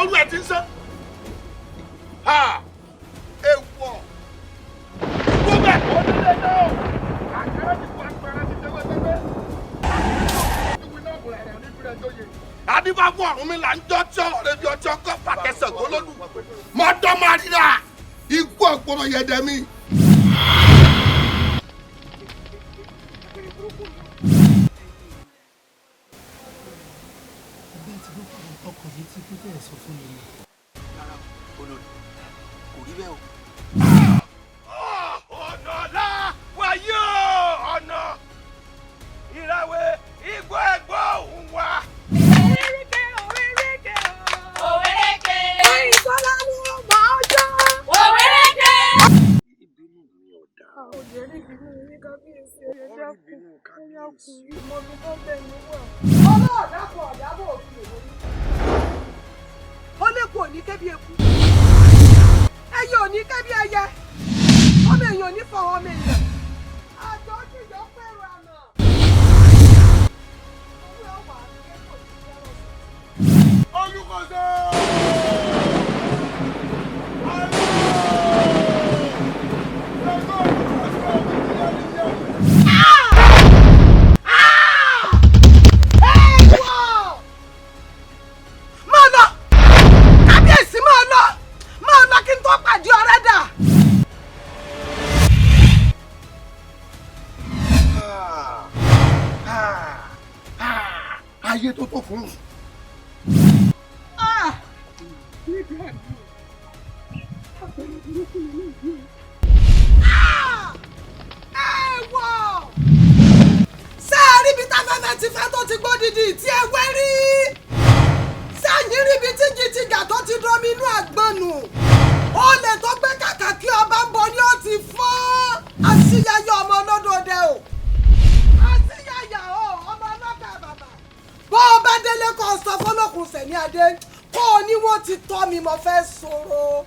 Olú ẹ̀ ti ń sán. Ewọ̀ gbọ́dọ̀ onílé náà àkàrà ti kú apẹ̀rẹ̀ ti tẹ́wẹ́ tẹ́wẹ́. Adífáfún ọ̀run mi là ń jọ́ tí ọ̀rẹ́ bí ọjọ́ kọ́ pàtẹ́sẹ̀ gbólódù. Mọ́tọ́ máa ríra ikú ọ̀pọ̀lọ̀ yẹ̀dẹ̀ mi. Ẹgbẹ́ ti gbọ́ ọkọ̀ yìí ti kú tẹ̀ sọ fún mi ni. Rárá olórí, kò rí bẹ́ẹ̀ o. Ọ̀nà ọ̀la wáyé ọ̀nà ìràwẹ̀ igbó ẹ̀gbọ́ òun wá. Òwéréke, òwéréke, Òwéréke. Ìsọlá ni ó máa jọ. Òwéréke. Ìbínú mi ò dáa. Òjò rí ìbínú yín kábíyèsí, ẹ̀yẹ Wọ́n rí dákun, ìbínú ẹ̀yà kù, kábíyèsí. ìmọ̀ mi tó bẹ̀ mí wà. Ọlọ́ọ̀dàpọ̀ ọ̀dàbọ̀ òfin òwò ní. Ó lè kú òní kébí eku. Ẹyẹ òní kébí ẹyẹ. Ọmọ èèyàn ò ní fọwọ́ ọmọ èèyàn. Àjọ jìjọ pẹ̀rù àná. Owó ọwà akẹ́kọ̀ọ́ ti fẹ́ràn sí. Olùkọ́sọ́. Máa lọ kábíyèsí, máa lọ, máa lọ kí n tó pàdé ọ̀rẹ́ dà. Ayé tó tó fún un. Nígbà mi àpẹẹrẹ burúkú lè ní ìlú. Ẹ̀wọ̀ ṣé ẹ ríbi táfẹ́fẹ́ ti fẹ́ tó ti gbó didi tí ẹ wẹ́ rí? Sẹ́yìn ríbi tí jìtìjà tó ti domi inú àgbọn nù? Olè tó gbé kàkà kí ọba ń bọ ni ó ti fọ́n. Àṣìyàyà ọmọ olódòdè o, àṣìyàyà o, ọmọ ọlọ́kà bàbà. Bó o bá délé kó o sọ fọlọ́kùn sẹ̀ní adé kó o ní wọ́n ti tọ́ mi, mo fẹ́ sọ̀rọ̀.